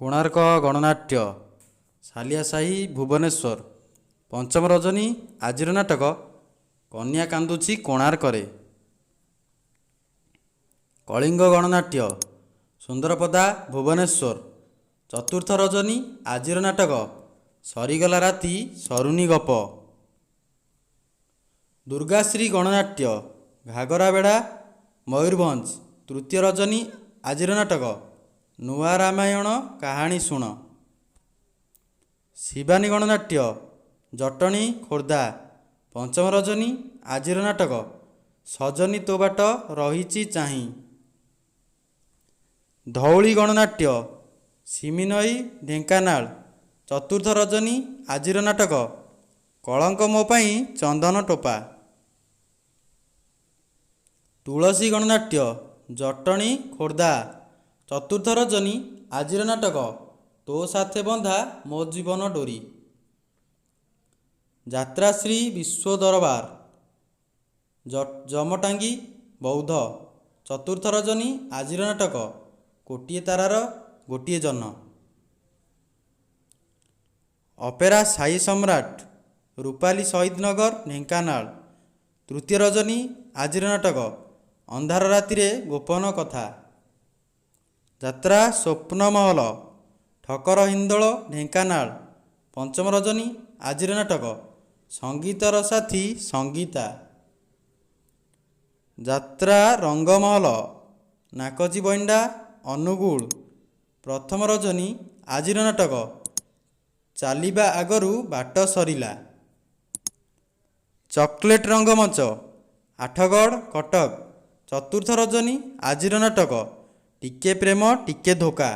କୋଣାର୍କ ଗଣନାଟ୍ୟ, ସାଲିଆସାହି, ଭୁବନେଶ୍ୱର। ପଞ୍ଚମ ରଜନୀ ଆଜିର ନାଟକ, କନ୍ୟା କାନ୍ଦୁଛି କୋଣାର୍କରେ। କଳିଙ୍ଗ ଗଣନାଟ୍ୟ, ସୁନ୍ଦରପଦା, ଭୁବନେଶ୍ୱର। ଚତୁର୍ଥ ରଜନୀ ଆଜିର ନାଟକ, ସରିଗଲା ରାତି ସରୁନି ଗପ। ଦୁର୍ଗାଶ୍ରୀ ଗଣନାଟ୍ୟ, ଘାଗରାବେଡ଼ା, ମୟୂରଭଞ୍ଜ। ତୃତୀୟ ରଜନୀ ଆଜିର ନାଟକ, ନୂଆ ରାମାୟଣ କାହାଣୀ ଶୁଣ। ଶିବାନୀ ଗଣନାଟ୍ୟ, ଜଟଣୀ, ଖୋର୍ଦ୍ଧା। ପଞ୍ଚମ ରଜନୀ ଆଜିର ନାଟକ, ସଜନୀ ତୋ ବାଟ ରହିଛି ଚାହିଁ। ଧଉଳି ଗଣନାଟ୍ୟ, ସିମିନଇ, ଢେଙ୍କାନାଳ। ଚତୁର୍ଥ ରଜନୀ ଆଜିର ନାଟକ, କଳଙ୍କ ମୋ ପାଇଁ ଚନ୍ଦନ ଟୋପା। ତୁଳସୀ ଗଣନାଟ୍ୟ, ଜଟଣୀ, ଖୋର୍ଦ୍ଧା। ଚତୁର୍ଥ ରଜନୀ ଆଜିର ନାଟକ, ତୋ ସାଥେ ବନ୍ଧା ମୋ ଜୀବନ ଡୋରି। ଯାତ୍ରାଶ୍ରୀ ବିଶ୍ୱ ଦରବାର, ଜମଟାଙ୍ଗୀ, ବୌଦ୍ଧ। ଚତୁର୍ଥ ରଜନୀ ଆଜିର ନାଟକ, କୋଟିଏ ତାରାର ଗୋଟିଏ ଜହ୍ନ। ଅପେରା ସାଇ ସମ୍ରାଟ, ରୂପାଲି ଶହୀଦନଗର, ଢେଙ୍କାନାଳ। ତୃତୀୟ ରଜନୀ ଆଜିର ନାଟକ, ଅନ୍ଧାର ରାତିରେ ଗୋପନ କଥା। ଯାତ୍ରା ସ୍ୱପ୍ନମହଲ, ଠକର ହିନ୍ଦୋଳ, ଢେଙ୍କାନାଳ। ପଞ୍ଚମ ରଜନୀ ଆଜିର ନାଟକ, ସଙ୍ଗୀତର ସାଥୀ ସଙ୍ଗୀତା। ଯାତ୍ରା ରଙ୍ଗମହଲ, ନାକଚିବଇଣ୍ଡା, ଅନୁଗୁଳ। ପ୍ରଥମ ରଜନୀ ଆଜିର ନାଟକ, ଚାଲିବା ଆଗରୁ ବାଟ ସରିଲା। ଚକୋଲେଟ୍ ରଙ୍ଗମଞ୍ଚ, ଆଠଗଡ଼, କଟକ। ଚତୁର୍ଥ ରଜନୀ ଆଜିର ନାଟକ, ଟିକେ ପ୍ରେମ ଟିକେ ଧୋକା।